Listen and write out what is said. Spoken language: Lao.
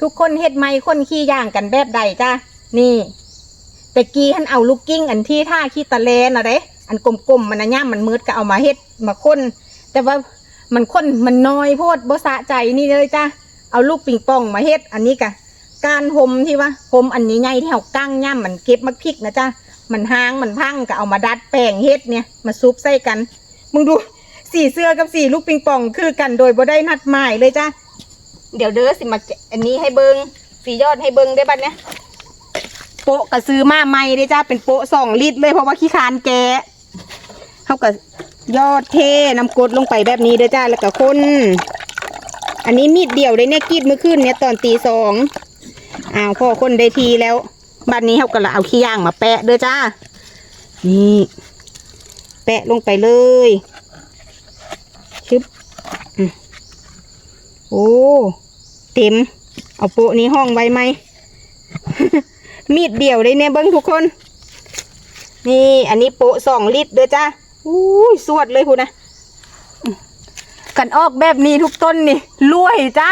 ທຸກຄົນເຮັດໄມ້ຂົນຂີ້ຢາງກັນແບບໃດຈ້າ? ນີ້ ແຕ່ກີ້ຫັ້ນເອົາລູກກິ້ງອັນທີ່ທ່າຂີ້ຕະແລນະເດ້ ອັນກົມໆມັນນະ ຍາມມັນມືດກໍເອົາມາເຮັດມາຂົນ ແຕ່ວ່າມັນຂົນມັນນ້ອຍໂພດ ບໍ່ສະໃຈນີ້ເລີຍຈ້າ. ເອົາລູກປິງປອງມາເຮັດ ອັນນີ້ກະກ້ານຮົ່ມ ທີ່ວ່າຮົ່ມອັນໃຫຍ່ໆ ທີ່ເຮົາກັ້ງຍາມມັນເກັບໝາກພິກນະຈ້າ ມັນຮ້າງມັນພັງ ກໍເອົາມາດັດແປງເຮັດນີ້ ມາສຸບໃສ່ກັນ. ມຶງດູ ສີເສື້ອກັບສີລູກປິງປອງຄືກັນໂດຍບໍ່ໄດ້ນັດໝາຍເລີຍຈ້າ. ດຽວເດີ ຊິມາແກະອັນນີ້ໃຫ້ເບິ່ງ ຊິຢອດໃຫ້ເບິ່ງເດ້ບັດນີ້. ໂປະກໍຊື້ມາໃໝ່ເດ້ຈ້າ ເປັນໂປະສອງລິດເລີຍ ເພາະວ່າຂີ້ຄ້ານແກະ. ເຮົາກໍຢອດເທນ້ຳກົດລົງໄປແບບນີ້ເດີຈ້າ ແລ້ວກໍຄົນ. ອັນນີ້ມີດດຽວເດ້ນີ້ ກຣີດມື້ຄືນນີ້ຕອນຕີສອງ. ອ້າວ ພໍຄົນໄດ້ທີ່ແລ້ວ ບັດນີ້ເຮົາກໍລະເອົາຂີ້ຢາງມາແປະເດີຈ້າ. ນີ້ ແປະລົງໄປເລີຍ ຊຶບ ອືມ ໂອ້ ເຕັມ. ເອົາໂປະນີ້ຫ້ອງໄວ້ໃໝ່ ມີດດຽວເດ້ນີ້ ເບິ່ງທຸກຄົນ. ນີ້ ອັນນີ້ໂປະສອງລິດເດີຈ້າ. ອູ້ຍ ສວດເລີຍພຸ້ນນະ. ອືມ ຄັນອອກແບບນີ້ທຸກຕົ້ນນີ້ລວຍຈ້າ.